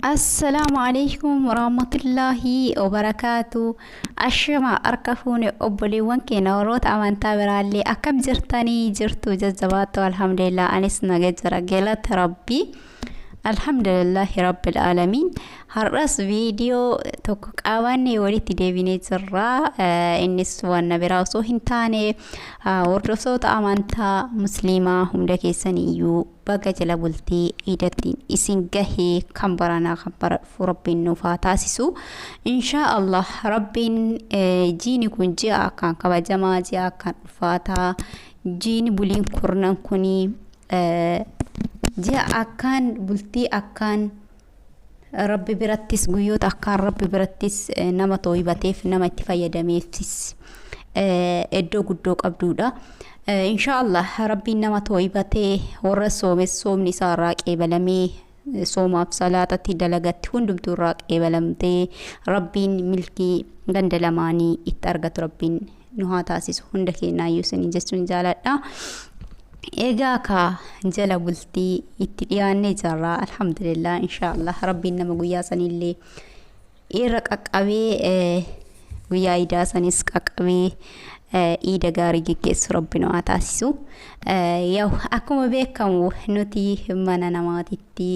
Assalaamu alaikum warahmatullaahi wabarakaatu. Ashama harka fuune obboleewwan keenya warroota amantaa biraallee akkam jirtanii jirtu jajjabaattu alhamdulillah anis naga jira galata rabbii. Alhamdulillahi rabbil aalamiin. Har'as viidiyoo tokko qabannee walitti deebinee jirra. Innis waan biraa osoo hin taane hordoftoota amantaa musliimaa hunda keessaniyyuu baga jala bultii iidattiin isin gahee kan baranaa kan bara dhufu rabbiin nuuf haa taasisu. Inshaa Allah rabbiin jiini kun ji'a akkaan kabajamaa ji'a akkaan ulfaataa jiini buliin kurnan kunii ji'a akkaan bultii akkaan rabbi birattis guyyoota akkaan rabbi birattis nama tooyibateef nama itti fayyadameefis iddoo guddoo qabduudha. Inshaallah rabbiin nama tooyibatee warra soomes soomni isaa irraa qeebalamee soomaaf salaatatti dalagatti hundumtuu irraa qeebalamtee rabbiin milkii ganda lamaanii itti argatu rabbiin nu haa taasisu hunda keenyaayyuu isinii jechuun jaaladha. Egaa ka jala bultii itti dhiyaannee jirra alhamdulillah inshaallah rabbiin nama guyyaa sanillee irra qaqqabee guyyaa iidaa sanis qaqqabee iida gaarii geggeessu rabbi nu haa taasisu. Yaw akkuma beekamu nuti mana namaatitti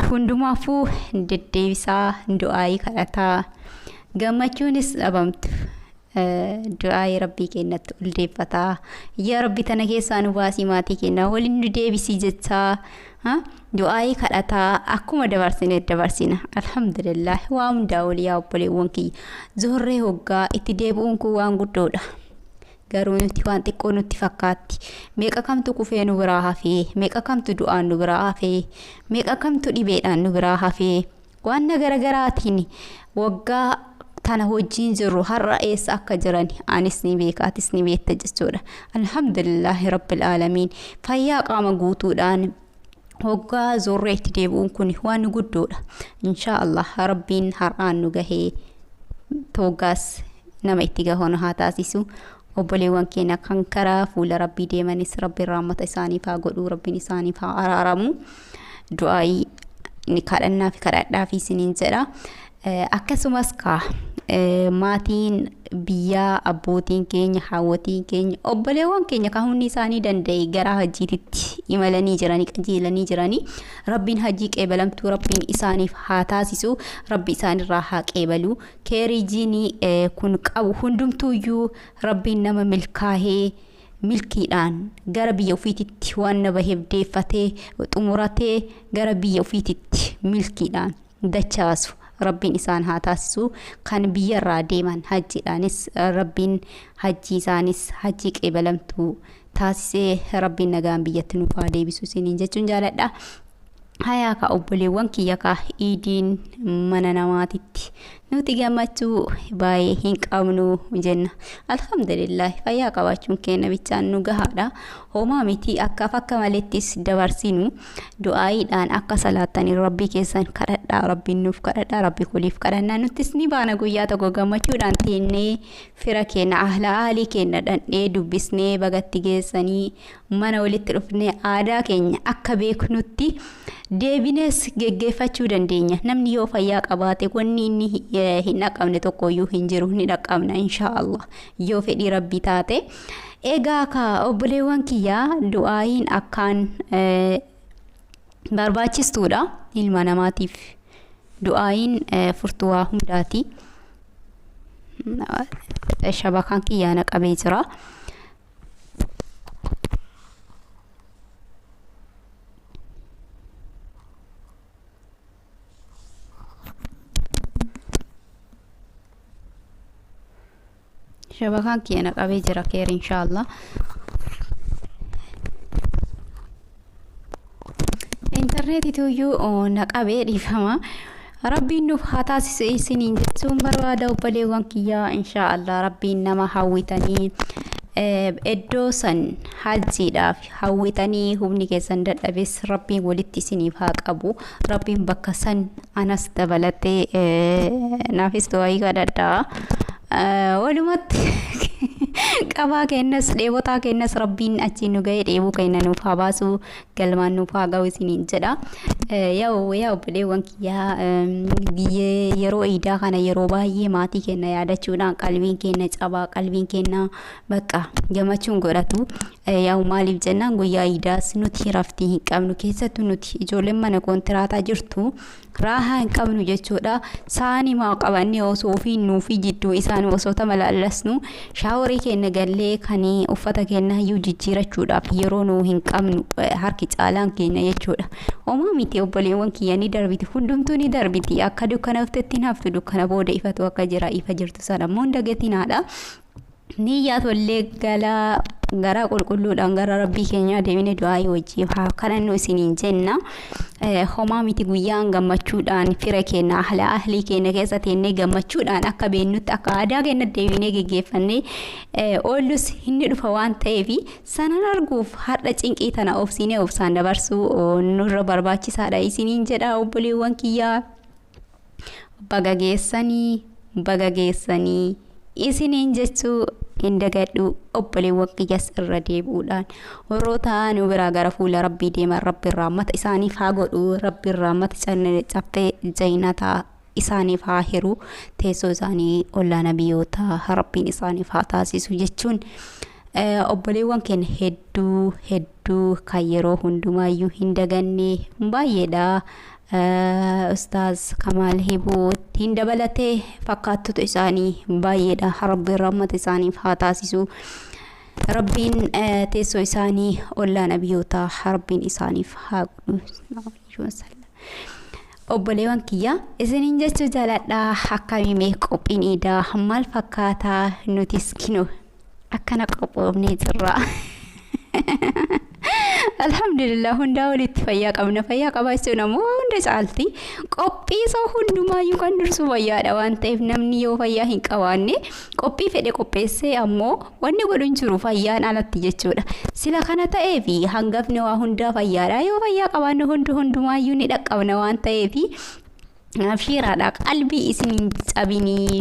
hundumaafuu deddeebisaa du'aayii kadhataa gammachuunis dhabamtu. Du'aayii rabbii keenyatti ol deeffataa yaa rabbi tana keessaa nu baasii maatii keenya waliin nu deebisii jechaa du'aayii kadhataa akkuma dabarsine dabarsina alhamdulillah waa hundaa olii yaa obboleewwan kiyya zoorree hoggaa itti deebi'uun kun waan guddoodha. Garuu nuti waan xiqqoo nutti fakkaatti. Meeqa kamtu kufee nu biraa hafee, meeqa kamtu du'aan nu biraa hafee, meeqa kamtu dhibeedhaan nu biraa hafee waan garagaraatiin waggaa tana wajjin jirru har'a eessa akka jiran anis ni beeka atis ni beekta jechuudha. Alhamdulillahi rabbil aalamiin fayyaa qaama guutuudhaan hoggaa zorree itti deebi'uun kun waan guddoodha. Inshaa Allah rabbiin har'aan nu gahee hoggaas nama itti gahu nu haa taasisu. Obboleewwan keenya kan karaa fuula rabbii deemanis rabbiin rahmata isaaniif haa godhu rabbiin isaaniif haa araaramu. Du'aayii ni kadhannaa fi kadhadhaa fi isiniin jedha. Akkasumas kaa maatiin biyyaa abbootiin keenya haawwotiin keenya obboleewwan keenya kan hundi isaanii danda'e gara hajjiititti imalanii jiranii qajeelanii jiranii rabbiin hajjii qeebalamtuu rabbiin isaaniif haa taasisu rabbi isaanirraa haa qeebalu keerii jiinii kun qabu hundumtuuyyuu rabbiin nama milkaahee milkiidhaan gara biyya ofiititti waan na baheef deeffatee xumuratee gara biyya ofiititti milkiidhaan dachaasu. Rabbiin isaan haa taasisu kan biyyarraa deeman hajjiidhaanis rabbiin hajjii isaanis hajjii qeebalamtuu taasisee rabbiin nagaan biyyatti nuuf haa deebisu isiniin jechuun jaaladha. Hayaa ka obboleewwan kiyya ka iidiin mana namaatitti nuti gammachuu baay'ee hin qabnu jenna. Alhamdulillah fayyaa qabaachuun keenya bichaan nu gahaadha. Homaa miti akkaaf akka malettis dabarsinu du'aayiidhaan akka salaattanii rabbii keessan kadhadhaa rabbiin nuuf kadhadhaa rabbi kuliif kadhannaa nuttis ni baana guyyaa tokko gammachuudhaan teennee fira keenya ahla aalii keenya dhandhee dubbisnee bagatti geessanii mana walitti dhufnee aadaa keenya akka beeknutti deebinees geggeeffachuu dandeenya. Namni yoo fayyaa qabaate wanni inni hin dhaqqabne tokkoyyuu hin jiru ni dhaqqabna inshaallah yoo fedhii rabbii taate. Egaa ka obboleewwan kiyyaa du'aayiin akkaan barbaachistuudha ilma namaatiif. Du'aayiin furtuu waa hundaati. Shabakaan kiyyaa na qabee jira. Shabakaan kiyya na qabee jira keer inshaallah. Intarneetitu iyyuu na qabee dhiifama. Rabbiin nuuf haa taasisu isiniin jechuun barbaada obboleewwan kiyyaa inshaallah rabbiin nama hawwitanii iddoo san hajjiidhaaf hawwitanii humni keessan dadhabes rabbiin walitti isiniif haa qabu. Rabbiin bakka san anas dabalatee naafis du'aayii kadhadhaa. Walumatti Qabaa kennas dheebotaa kennas Rabbiin achiin nu ga'ee dheebuu kenna nuuf haa baasu, galmaan nuuf haa ga'u isiniin jedha. Yaa obboleewwan kiyyaa, biyyee yeroo iidaa kana yeroo baay'ee maatii keenya yaadachuudhaan qalbiin keenya cabaa, qalbiin keenya bakka gammachuun godhatu. Yaa maaliif jennaan, guyyaa iidaas nuti raftii hin qabnu, keessattuu nuti ijoolleen mana koontiraataa jirtu raahaa hin qabnu jechuudha. Saanii maa qabannee osoo ofiin nuufi jidduu isaan osoo tamalaallasnu shaaworii keenya gallee kan uffata keenya iyyuu jijjiirachuudhaaf yeroo nuu hin qabnu harki caalaan keenya jechuudha. Homaa miti obboleewwan kiyya, ni darbiti, hundumtuu ni darbiti. Akka dukkana uftetti hin haftu, dukkana booda ifatu akka jira, ifa jirtu sana immoo hin dagatinaadha. Niyyaa tollee galaa garaa qulqulluudhaan gara Rabbii keenyaa deemnee du'aa wajjiif haa kadhannu isiniin jenna. Homaa miti, guyyaan gammachuudhaan fira keenya ahla ahlii keenya keessa teennee gammachuudhaan akka beennutti akka aadaa keenya deebinee geggeeffannee oollus inni dhufa waan ta'eef, sanan arguuf har'a cinqii tana obsinee obsaan dabarsuu nurra barbaachisaadha isiniin jedha obboleewwan kiyyaa. Baga geessanii, baga geessanii isiniin jechuu hin dagadhu. Obboleewwan kiyyas irra deebi'uudhaan warroota nu biraa gara fuula Rabbii deeman Rabbi irraa mata isaaniif haa godhu, Rabbi irraa mata caffee jayinataa isaaniif haa hiru, teessoo isaanii ollaa nabiyyoota Rabbiin isaaniif haa taasisu jechuun, obboleewwan keenya hedduu hedduu kan yeroo hundumaayyuu hin daganne baay'eedha. Ustaaz Kamaal Hibuu hin dabalatee fakkaattota isaanii baay'eedha. Rabbiin rahmata isaaniif haa taasisu. Rabbiin teessoo isaanii ollaa nabiyyootaa Rabbiin isaaniif haa godhu. Obboleewwan kiyya, isiniin jechuu jaaladha. Akkamii qophiin iidaa maal fakkaataa? Nutis kinoo akkana qophoofnee jirra. Alhamdulillah, hundaa walitti fayyaa qabna. Fayyaa qabaachuun ammoo hunda caalti. Qophii isaa hundumaayyuu kan dursu fayyaadha waan ta'eef, namni yoo fayyaa hin qabaanne qophii fedhe qopheessee ammoo wanni godhu hin jiru fayyaan alatti jechuudha. Sila kana ta'eef hangafni waa hundaa fayyaadha. Yoo fayyaa qabaanne hundumaayyuu ni dhaqqabna waan ta'eef, abshiiraadha, qalbii isin hin cabinii,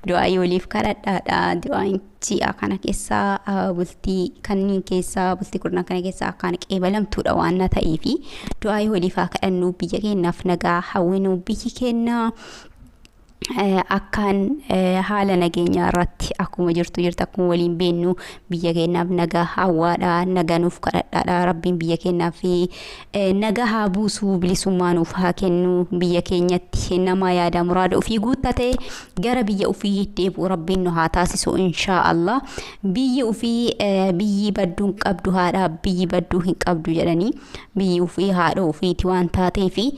du'aa waliif kadhadhaadha. Du'aan ji'a kana keessaa, bultii kanneen keessaa, bultii kurnan kana keessaa akkaan qeebalamtuudha waan na ta'eefi du'aa waliif haa kadhannu, biyya keenyaaf nagaa hawwinu. Biyyi keenya akkaan haala nageenyaa irratti akkuma jirtu jirtu, akkuma waliin beennu biyya keenyaaf nagaa hawwaadha, nagaa nuuf kadhadhaadha. Rabbiin biyya keenyaaf nagaa haa buusu, bilisummaa nuuf haa kennu. Biyya keenyatti nama yaada muraada ofii guuttate gara biyya ofii deebi'u Rabbiin nu haa taasisu, inshaa Allah. Biyyi ofii biyyi badduu hin qabdu, haadha biyyi badduu hin qabdu jedhanii, biyyi ofii haadha ofiiti waan taateefi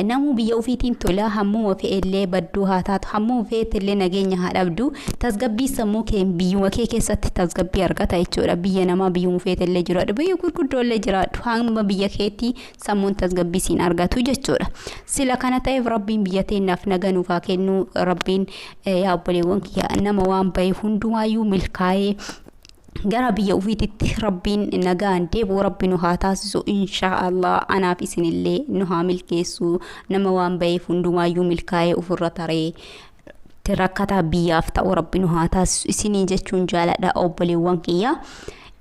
namuu biyya ofiitiin tola. Hammuma fe'ellee badduu haa taatu, hammuma fe'ettillee nageenya haa dhabdu, tasgabbii sammuu kee biyyuma kee keessatti tasgabbii argata jechuudha. Biyya namaa biyyuma feetellee jiraadhu, biyya gurguddoollee jiraadhu, hamma biyya keetti sammuun tasgabbii siin argatu jechuudha. Sila kana ta'eef Rabbiin biyya teenyaaf naga nuuf haa kennu. Rabbiin, yaa obboleewwan kiyya, nama waan bahe hundumaayyuu milkaa'ee gara biyya ofiititti Rabbiin nagaan deebi'u Rabbi nu haa taasisu, inshaa Allah. Anaaf isinillee nu haa milkeessu. Nama waan baheef hundumaayyuu milkaa'ee ofirra taree rakkataa biyyaaf ta'u Rabbi nu haa taasisu isinii jechuun jaaladha, obboleewwan kiyya.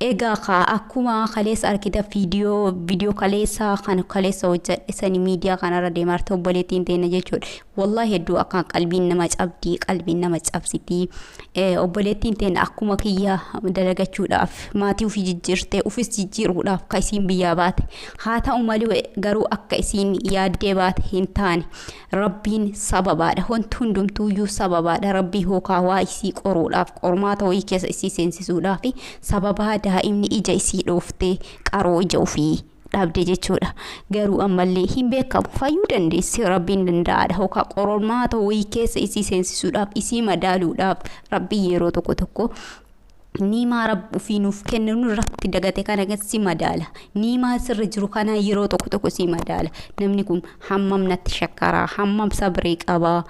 Egaa kaa akkuma kaleessa argita, viidiyoo kaleessa kan kaleessa hojjedhe sani miidiyaa kanarra deemaa jirti obboleettiin teenya jechuudha. Wallahi hedduu akkaan qalbiin nama cabdii, qalbiin nama cabsitii. Obboleettiin teenya akkuma kiyya dalagachuudhaaf maatii ofii jijjiirtee ofis jijjiiruudhaaf ka isiin biyyaa baate. Haa ta'u malee garuu akka isiin yaaddee baate hin taane. Rabbiin sababaadha. Wanti hundumtuuyyuu sababaadha. Rabbii hookaa waa isii qoruudhaaf, qormaata wayii keessa isii seensisuudhaaf sababaa daa'imni ija isii dhooftee qaroo ija ofii dhabde jechuudha. Garuu ammallee hin beekamu, fayyuu dandeessi, Rabbiin danda'aadha. Hookaa qormaata wayii keessa isii seensisuudhaaf, isii madaaluudhaaf Rabbiin yeroo tokko tokko niimaa Rabbi ofii nuuf kennu nurratti dagate kana si madaala. Niimaa sirra jiru kana yeroo tokko tokko si madaala. Namni kun hammam natti shakkaraa, hammam sabree qabaa,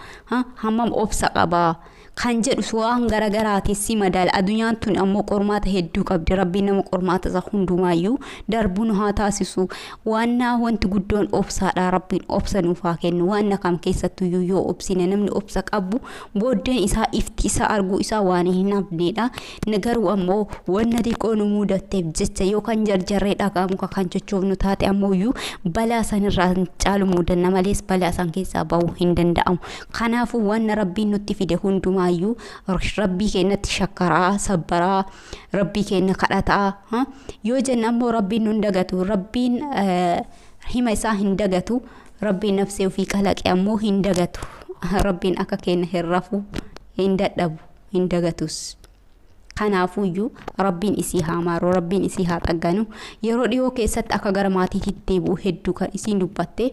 hammam obsa qabaa. Kan jedhu waan garaagaraatiin si madaala. Addunyaan tun ammoo qormaata hedduu qabdi. Rabbiin nama qormaata isa hundumaayyuu darbuu nu haa taasisu. Waannaa wanti guddoon obsaadha. Rabbiin obsa nuuf haa kennu. Waan kam keessattuyyuu yoo obsine, namni obsa qabu booddeen isaa ifti isaa arguu isaa waan hin hafnedha. Garuu ammoo wanna xiqqoo nu mudatteef jecha yookaan jarjarree dhagaa muka kan sochoofnu taate ammoo balaa sanirraa caalu mudanna malees balaa san keessaa bahuu hin danda'amu. Kanaafuu wanna Rabbiin nutti fide hundumaayyuu Rabbii keenyatti shakkaraa, sabbaraa, Rabbii keenya kadhataa. Yoo jenna ammoo Rabbiin nu hin dagatu. Rabbiin hima isaa hin dagatu. Rabbiin nafsee ofii kalaqe ammoo hin dagatu. Rabbiin akka keenya hin rafu, hin dadhabu, hin dagatus. Kanaafuyyuu Rabbiin isii haa maaru, Rabbiin isii haa xagganu. Yeroo dhiyoo keessatti akka gara maatiitti deebi'u hedduu kan isiin dubbatte.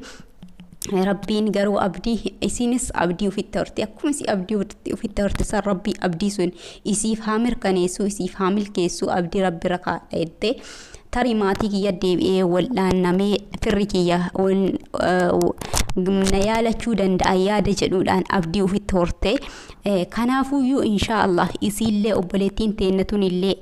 Rabbiin garuu abdii isiinis abdii ofitti horte, akkuma isii abdii ofitti horte san Rabbii abdii sun isiif haa mirkaneessu, isiif haa milkeessu, abdii Rabbi irra kaa'adha jettee, tarii maatii kiyya deebi'ee wal'aannamee firri kiyya na yaalachuu danda'a yaada jedhuudhaan abdii ofitti horte. Kanaafuyyuu inshaa Allah isiillee obboleettiin teenna tunillee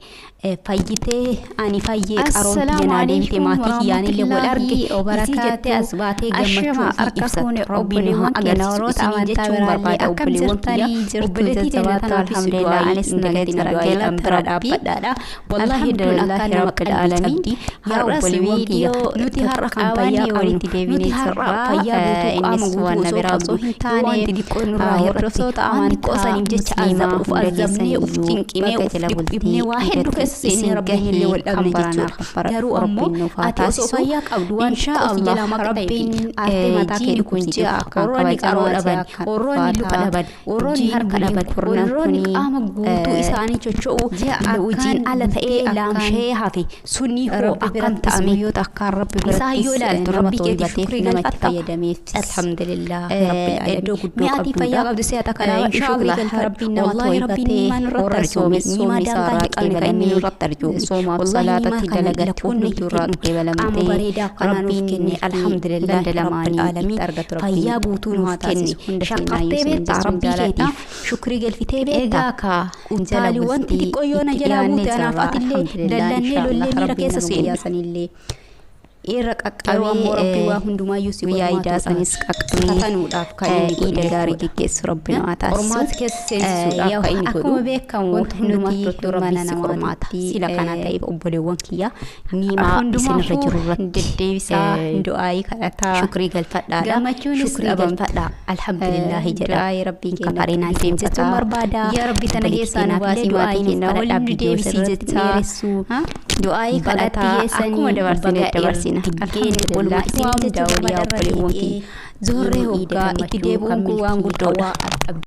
fayyitee, ani fayyee qaroon tiyya naa deebite, maatii kiyyaanillee wal arge isii jettee as baatee gammachuu ofii ibsattu Rabbiin nu haa agarsiisu isiniin jechuun barbaada. Obboleewwan kiyya, obboleettii teenna tanaafis du'aayii hin dagatina, du'aayiidhaan bira dhaabbadhaadha. Wallahi hedduun akka nama qalbii cabdi. Yaa obboleewwan kiyya, nuti har'a kan fayyaa qabnu, nuti har'a fayyaa guutuu, qaama guutuu osoo qabnu, yoo wanti xiqqoo nurraa hir'atte waan xiqqoo saniif jecha uf azabnee, uf cinqinee, uf dhiphifnee, waa hedduu keessa seennee Rabbiin illee wal dhabne jechuudha. Garuu ammoo ati osoo fayyaa qabdu waan xiqqoo si jalaa maqaa ta'ee fi aartee mataa kee dhukkubsite, warroonni qaroo dhaban, warroonni luka dhaban, warroonni harka dhaban, warroonni qaama guutuu isaanii socho'uu hojiin ala ta'ee laamshee hafe sunni hoo akkam ta'ame? Isaa yoo ilaaltu Rabbii keetiif shukrii galfatta. Alhamdulillah. Iddoo guddoo qabdudha. Fayyaa qabdu si'ata kana inshallah Rabbiin nama tooybatee warra arjoome, niimaa daangaa hin qabne kan inni nurratti arjoome, soomaaf salaatatti dalagatti hundumtuu irraa qaama bareedaa akkanaa nuuf kenne, alhamdulillah rabbil aalamiin. Argatu fayyaa guutuu nuuf kenne. Shaqqattee beektaa? Rabbii keetiif shukrii galfitee beektaa? Egaa kaa Utaali wanti xiqqoo yoo na jalaa buute anaaf atillee dallannee lollee miira keessa seenna. Sanillee Irra qaqqabee ammoo Rabbii waa hundumaayyuu si guyyaa idaa sanis qaqqabee katanuudhaaf kan inni godhu iida gaarii jechuudha. geggeessu Rabbi nu haa taasisu. Qormaata keessa seensisuudhaaf kan inni godhu. Akkuma beekamu Wanta hundumaatti nuti Rabbi mana si qormaata. namaatti Sila kana ta'eef obboleewwan kiyya, niimaa isinirra jiru irratti deddeebisaa, du'aayii kadhataa, shukrii galfadhaadha. Gammachuunis Shukrii dhabamtu. galfadhaa. Alhamdulillaahi jedha. Du'aayii Rabbii keenya Kafareenaa isin jechuun barbaada. Yaa Rabbi tana keessaa nu baasii, maatii keenya waliin nu deebisii jechaa. Du'aayii kadhataa akkuma dabarsine dabarsina. Alhamdulillah isin jechuun barbaada. Obboleewwan kiyya. Zoorree hoggaa itti deebi'uun kun waan guddoodha.